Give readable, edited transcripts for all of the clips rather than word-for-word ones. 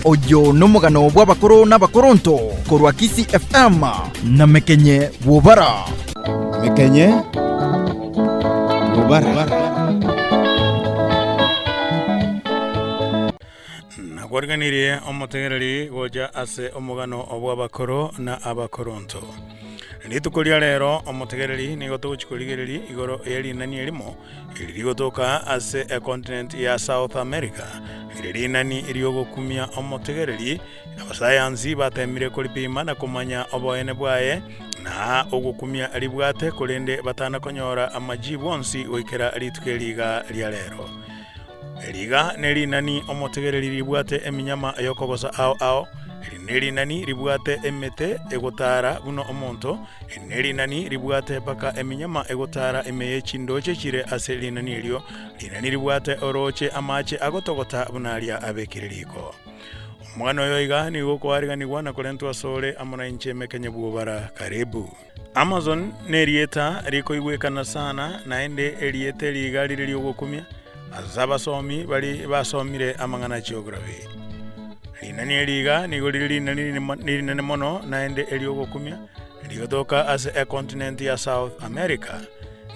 Oyo nomogano bw'abakoro na abakoronto korwa Kisii FM na Mekenye Bwobara. Mekenye Bwobara. Nakwariganirie omotegereri gocha ase omogano bw'abakoro na abakoronto. Rituko ria rero omotegereri nigo togochia korigereria igoro ye rinani erimo eri rigotoka ase econtinent ya South America. Eri rinani riogokumia omotegereri, abasayansi batemire koripima na komanya oboene bwaye na ogokumia ribwate korende batana konyora amajibu onsi goikera rituko eri iga ria rero. Eri iga nerinani omotegereri ribwate eminyama y'okogosa ao ao, eri nerinani ribwate emete egotaara buna omonto, eri nerinani ribwate mpaka eminyama egotaara ime ye chindooche chire ase rinani erio, rinani ribwate orooche amache agotogota buna aria abekire riko. Omogano oyo iga nigo okoariganigwa na korentwa asore amo nainche Mekenye Bwobara. Karibu. Amazon nerieta rikoigwekana sana naende erieta eri iga rire riogokumia ase abasomi baria basomire amang'ana a geography. Rinani eri iga nigo rire rinani rinene mono naende eriogokumia rigotoka ase econtinent ya South America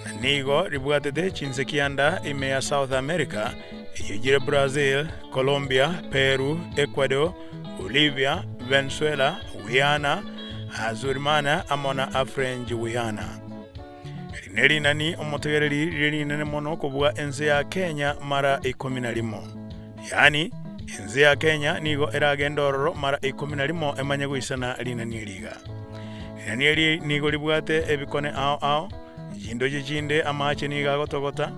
na nigo ribwatete chinse kianda ime ya South America eyio chire Brazil, Colombia, Peru, Ecuador, Bolivia, Venezuela, Guyana, Suriname amo na French Guiana. Eri nerinani omotegereri rire rinene mono kobua ense ya Kenya mara ikomi na rimo. Yaani, ense ya Kenya nigo eragende ororo mara ikomi na rimo emanye goisana rinani eri iga. Rinani eri nigo ribwate ebikone ao ao, chindoche chinde amache nigo agotogota,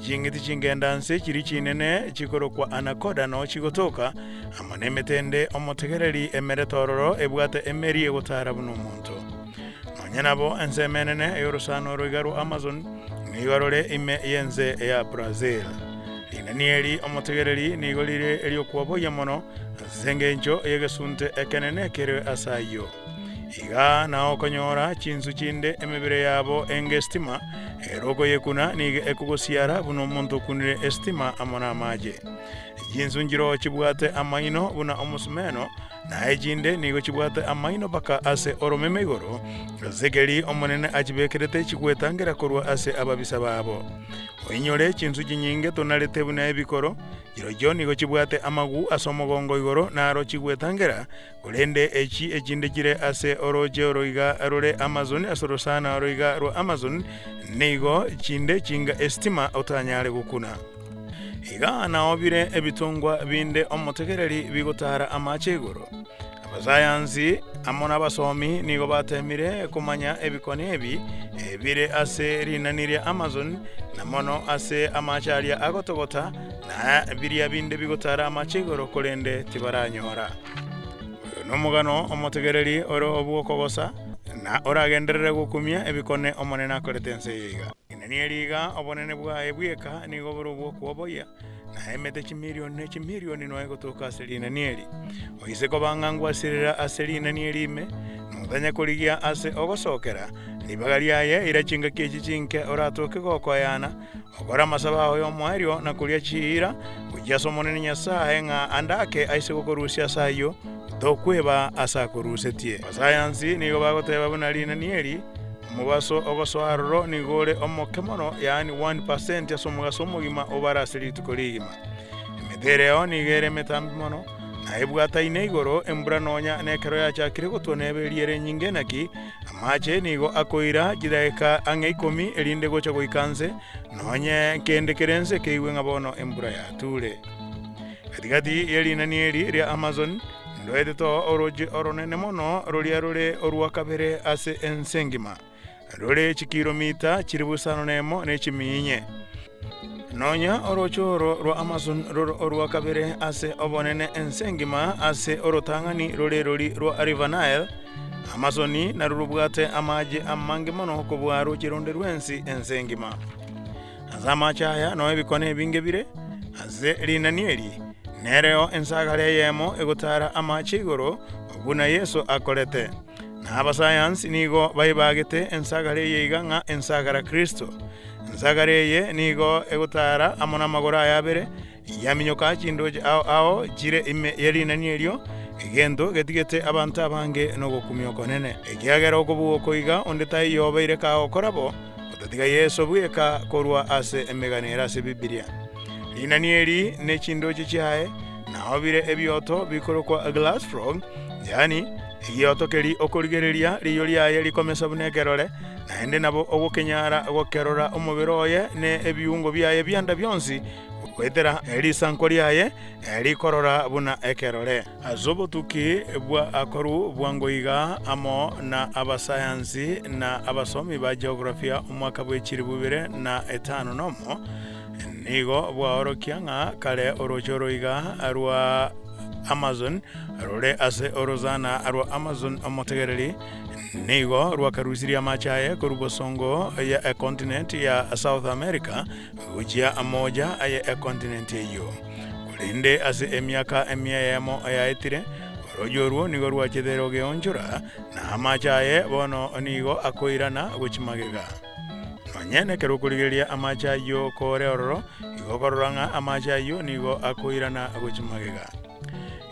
Ching'iti chingenda nse chiria chinene chikorokwa anakoda nao chigotoka, amo nemete ende omotegereri emerete ororo ebwate emeri egotara buna omonto. Nonya nabo, ensemo enene y'orosana oro iga rwa Amazon nigo rore ime y'ense ya Brazil. Rinani eri omotegereri nigo rire eri'okwoboyia mono ase engencho y'egesunte ekenene kere ase ayio. Iga nao okonyora chinsu chinde emebere yabo enga esitima, ere okoyekuna nigo ekogosiara buna omonto okunire esitima amo namache. Chinsu nchiroo chibwate amaino buna omosumeno, na echinde nigo chibwate amaino mpaka ase oromeme igoro, ase keri Omonene achibekerete chigwetangera korwa ase ababisa babo. Oinyore chinsu chinyinge tonarete buna ebikoro, chirochio nigo chibwate amagu ase omogongo igoro, naro chigwetangera, Korende echi echinde chire ase orooche oro iga rore Amazon, ase orosana oro iga rwa Amazon, nigo chinde chinga esitima otanyare gokuna. Iga nao bire ebitongwa binde omotegereri bigotara amache igoro. Abasayansi amo nabasomi nigo batemire komanya ebikone ebi ebire ase rinani ria Amazon, na mono ase amache aria agotogota, na biria binde bigotara amache igoro, korende tibaranyora. Oyo nomogano omotegereri ore obw'okogosa, na oragenderere gokumia ebikone Omonene akorete ense eye iga. Rinani eri iga obonene bwaye bweka nigo bore obw'okwoboyia, na emete chimilioni ne chimilioni noe egotoka ase rinani eri. Oise koba ng'a ngwasirera ase rinani eri ime, notanya korigia ase ogosokera, ribaga riaye ira chingaki echi chinke oratoke gokoeana, Okore amasabo ao y'omoerio na koria chiira gochia ase Omonene Nyasae ng'a ande ake aise gokorusia ase ayio, tokweba ase akorusetie. Abasayansi nigo bagoteba buna rinani eri, omobaso ogosoa aroro nigo ore omoke mono, yaani one percent ase omogaso omogima obare ase rituko rigima. Emete ereo nigo ere emetambe mono, na ebwataine igoro, embura nonya nekero yachakire gotwa nebe eriere enyinge naki, Amache nigo akoira chidaeka ang'e ikomi erinde gocha goika nse, nonye kende kere nse keigwe ng'a bono embura yature. Gati-gati ye rinani eri ria Amazon ndoetete oo orooche oronene mono roria rore orwa kabere ase ense engima, rore chikiromita chilifu isano nemo ne chimia inye. Nonya orooche oro rwa Amazon rore orwa kabere ase obonene ense engima ase orotang'ani rore rori rwa River Nile, Amazoni narwo robwate amache amange mono kobua roche ronde rwensi ense engima. Ase amache aya nao ebikone ebinge bire, ase rinani eri nereo ensagara eyemo egotara amache igoro buna Yeso akorete. Na abasayansi nigo baebagete ensagara eye iga ng'a ensagara Kristo. Ensagara eye nigo egotara amo namagoro aye abere. Yaminyoka chindoche ao ao chire ime ye rinani erio, egento getigete abanto abange nogokumia okonene. Ekiagera okobua oko iga onde taiyo obeire kagokora bo, otatiga Yeso bweka korwa ase emegano ere ase Bibilia. Rinani eri ne chindoche chiaye nao bire ebioto bikorokwa glass frog, yaani egioto keria okorigereria riiyo riaye rikomesa buna ekerore, naende nabo ogokenyara gokerora omobere oye ne ebiungo biaye bianda bionsi goetera risankwa riaye rikorora buna ekerore. Ase obotuki bwa akoru bwango iga amo na abasayansi na abasomi ba geografia omwaka bwe chilifu ibere na etano nomo, nigo bwaorokia ng'a kare oroche oro iga rwa Amazon rore ase orosana rwa Amazon omotegereri nigo rwakarusirie amache aye korwa bosongo ya ekontinent ya South America gochia moja aye ekontinenti eyio. Korende ase emiaka emia eyemo yaetire, oroche orwo nigo rwachete rogeonchora, na amache aye bono nigo akoirana gochia magega. Nonye nekero okorigereria amache ayio kore ororo, igo okorora ng'a amache ayio nigo akoirana gochia magega.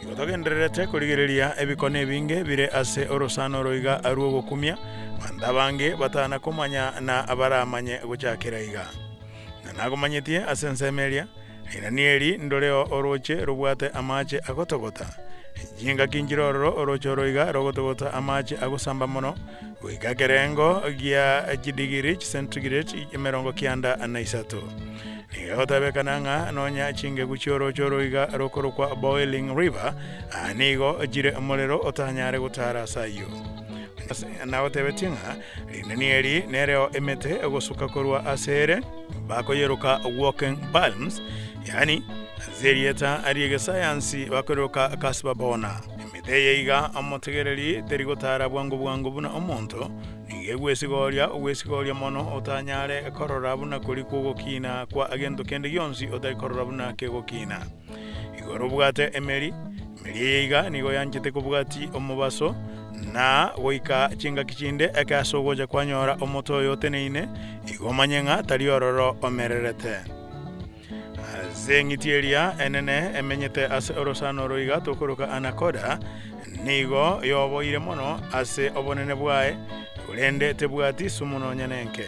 Igo togendererete korigereria ebikone ebinge bire ase orosana oro iga rw'ogokumia, abanto abange batana komanya na baramanye gochakera iga. Na nagomanyetie ase ensemo eria, rinani eri ndoreo orooche robwate amache agotogota. Chingaki nchire ororo orooche oro iga rogotogota amache agosamba mono, goika ekerengo gia chidigiri chisentigireti 98. Nigo egotebekana ng'a nonya chingegu chi'orooche oro iga rokorokwa Boiling River, nigo chire omorero otanyare gotara ase ayio. Nagotebetie ng'a rinani eri nereo emete egosuka korwa ase ere, bakoyeroka walking palms, yaani ase erieta ri'egesayansi bakoyeroka Casbabona. Emete eye iga omotegereri teri gotara bwango bwango buna omonto, nigo egwesigoria ogwesigoria mono otanyare korora buna koria kw'ogokina kwa gento kende gionsi otari korora buna kegokina. Igoro obwate emeri, emeri eye iga nigo yanchete kobwatia omobaso, na goika chingaki chinde eke ase ogocha kwanyora omote oyo oteneine, igo omanye ng'a tari ororo omererete. Ase eng'iti eria enene emenyete ase orosana oro iga tokoroka anakoda, nigo yoboire mono ase obonene bwaye, korende tebwati sumu nonya nenke.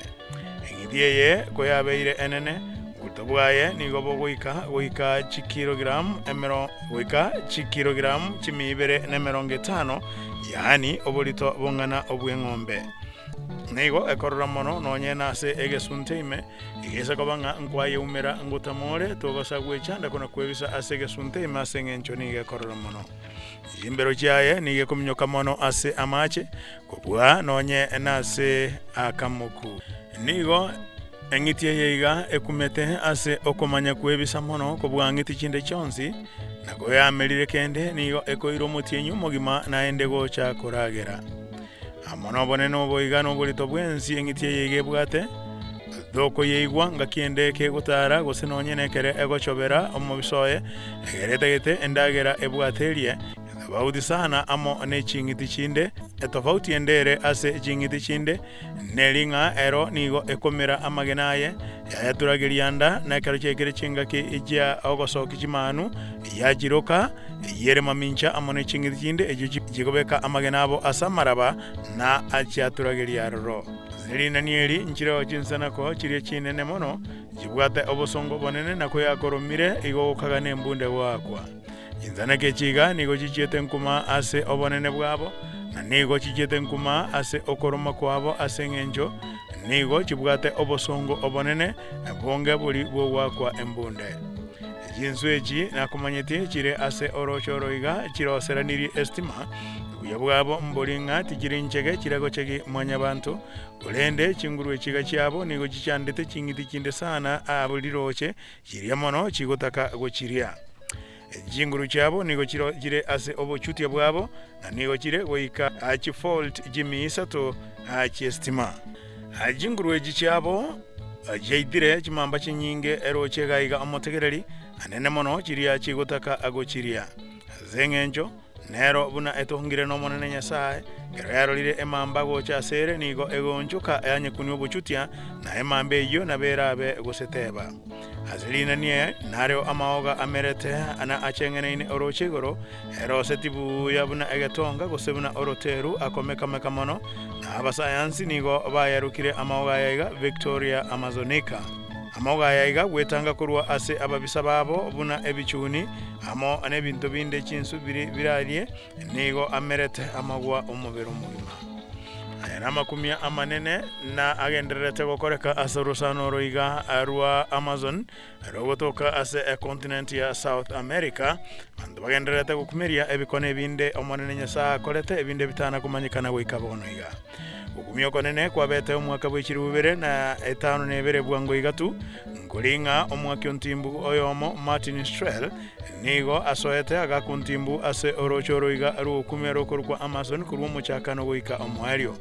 Eng'iti eye koyabeire enene, oborito bwaye nigo bogoika goika chikilogiramu emero goika chikilogiramu chimia ibere na emerongo etano, yaani oborito bong'ana obw'eng'ombe. Nigo ekorora mono nonye nase egesunte ime, Egesa koba ng'a nkwayeumera ngotamore, togosa gwechanda kona kwebisa ase egesunte ime ase engencho nigo ekorora mono. Chimbero chiaye nigo ekominyoka mono ase amache, kobua nonye nase akamoku. Nigo eng'iti eye iga ekumete ase okomanya kwebisa mono kobua ng'iti chinde chionsi, na koyamerire kende nigo ekoira omotienyi omogima naende gocha koragera. Amo nobonene obo iga noborito bwensi eng'iti eye iga ebwate, tokoyeigwa ngaki ende kegotara, gose nonye nekere egochobera omobisa oye, egere etagete endagera ebwate erie. Etofauti sana amo ne ching'iti chinde. Etofauti ende ere ase ching'iti chinde neri ng'a ero nigo ekomera amagena aye, yayaturageria nda, na ekero chiaikire chingaki chia ogosokia chimanu, yachiroka. Eyio ere mamincha amo ne ching'iti chinde echio chikobeka amagena abo ase amaraba na achiaturageria aroro. Ase rinani eri nchireo chinsanako chiria chinene mono, chibwate obosongo obonene na koyakoromire igo gokaga nembunde goakwa. Chinsanako echi iga nigo chichiete nkuma ase obonene bwabo, na nigo chichiete nkuma ase okoroma kwabo ase engencho nigo chibwate obosongo obonene bonge bori bw'ogoakwa embunde. Chinswe echi nakomanyetie chire ase orooche oro iga chiroseranirie esitima, obuya bwabo mbori ng'a tichiri nchege chiragochegi mwanyabanto, korende chinguru echiga chiabo nigo chichandete ching'iti chinde sana aa rirooche chiria mono chigotaka gochiria. Chinguru chiabo nigo chire ase obochutia bwabo, na nigo chire goika chivolt chimia isato chi'esitima. Chinguru echi chiabo chiaitire chimamba chinyinge eroche iga iga omotegereri, anene mono chiria chigotaka gochiria. Ase engencho. Nero buna etongire n'Omonene Nyasae, ekero yarorire emamba gocha asere nigo egoonchoka yanyekunia obochutia, na emamba eyio nabo erabe gose teba. Ase rinani eye nareo amaoga amerete na acheng'eneine orooche igoro, eroseti buya buna egetonga gose buna oroteru akomeka-meka mono, na abasayansi nigo bayarokire amaoga aya iga Victoria Amazonica. Amaoga aya iga gwetanga korwa ase ababisa babo buna ebichuni, amo nebinto binde chinsu birarie, nigo amerete amagwa omobere omogima. Aya namakumia amanene na agendererete gokoreka ase orosana oro iga rwa Amazon rogotoka ase ekontinenti ya South America. Abanto bagendererete gokumeria ebikone ebinde Omonene Nyasae akorete, ebinde bitana komanyekana goika bono iga. Gokumia okonene kwabete omwaka bwe chilifu ibere na etano na ebere bwango igatu, nkori ng'a omwaki ontimbu oyomo Martin Strel Nigo asoete agakwa ontimbu ase orooche oroiga rw'ogokumia rokorokwa Amazon korwa omochakano goika omoerio.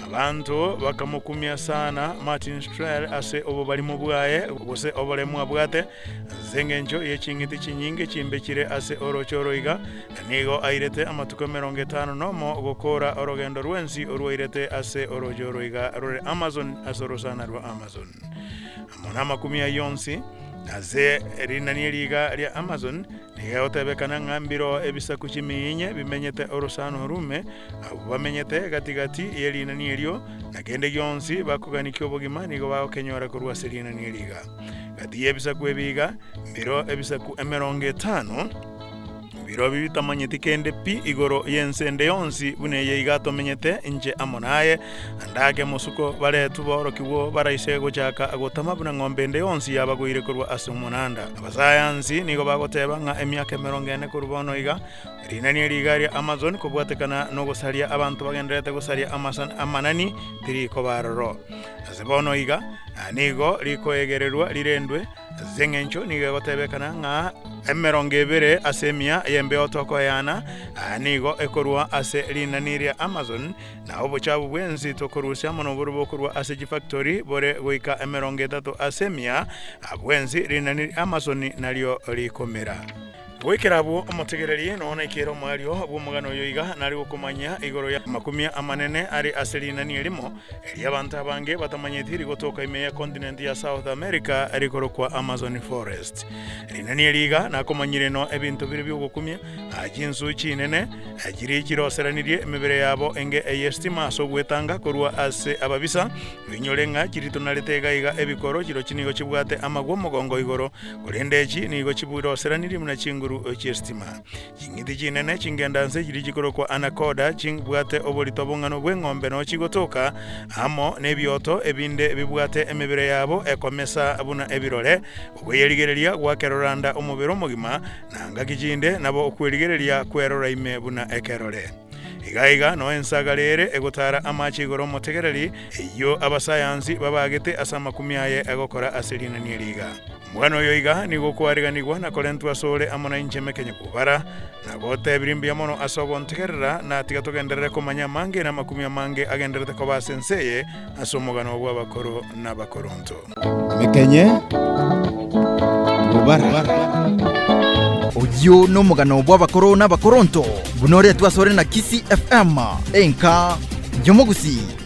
Abanto bakamokumia sana Martin Strel ase obobarimo bwaye gose oboremu abwate, ase engencho ye ching'iti chinyinge chimbe chire ase orooche oroiga, na nigo airete amatuko 50 gokoora orogendo rwensi orwairete ase orooche oroiga rore Amazon ase orosana rwa Amazon. Amo namakumia ayio onsi, Ase rinani riiga ria Amazon nigo egotebekana ng'a mbiroo ebisaku chimiinye bimenyete orosana orume, abwo bamenyete gati-gati ye rinani erio, na kende gionsi bakoganikia obogima nigo bagokenyora korwa ase rinani eriga. Gati y'ebisaku ebi iga, mbiroo ebisaku 50. Birobio bitamanyeti kende pi igoro y'ense ende yonsi buna eye iga tomenyete inche amo naye. Ndake mosuko baretwe borokigwo baraise gochaka gotama buna ng'ombe ende yonsi yabagoire korwa ase omonanda. Abasayansi nigo bagoteba ng'a emiaka 40 korwa bono iga, rinani eri iga ria Amazon kobwatekana nogosaria abanto bagendererete gosaria amanani tirikoba aroro. Ase bono iga, nigo rikoegererwa rirendwe. Ase engencho nigo egotebekana ng'a 20 ase emia y'embeo tokoeana nigo ekorwa ase rinani ria Amazon, na obochafu bwensi tokorusia amo noboro bokorwa ase chifactori bore goika 30 ase emia bwensi rinani ria Amazon nario rikomera. Goikera abwo omotegereri nonya naikeire omoerio bw'omogano oyo iga nare gokomanyia igoro y'amakumia amanene are ase rinani erimo, erio abanto abange batamanyeti rigotoka ime ye continent ya South America rikorokwa Amazon Forest. Rinani eri iga nakomanyire no ebinto bire biogokumia, chinsu chinene chiria chiroseranirie emebere yabo enge ey'estima ase ogwetanga korwa ase ababisa, Oinyore ng'a chiritonarete iga iga ebikoro chirochio nigo chibwate amagwa omogongo igoro, korende echi nigo chiburoseranirie buna chinguru chi'esitima. Ching'iti chinene chingenda nse chiria chikorokwa anakoda chibwate oborito bong'ana bw'eng'ombe noo chigotoka, amo nebioto ebinde bibwate emebere yabo ekomesa buna ebirore. Okoyerigereria gwakeroranda omobere omogima, na ngaki chinde nabo okwerigereria kwerora ime buna ekerore. Iga iga noo ensagara ere egotara amache igoro omotegereri, eyio abasayansi babagete ase amakumi aye egokora ase rinani eri iga. Omogano oyo iga nigo okoariganigwa na korentwa asore amo nainche mekenye kobara, na gotebirie mbuya mono ase ogontegerera, na tiga togenderere komanya amange na amakumi amange agendererete koba ase ense eye ase omogano bw'abakoro na abakoronto. Mekenye bobara. Oyio nomogano bw'abakoro n'abakoronto, buna oretwe asore na Kisii FM, enka y'omogusii.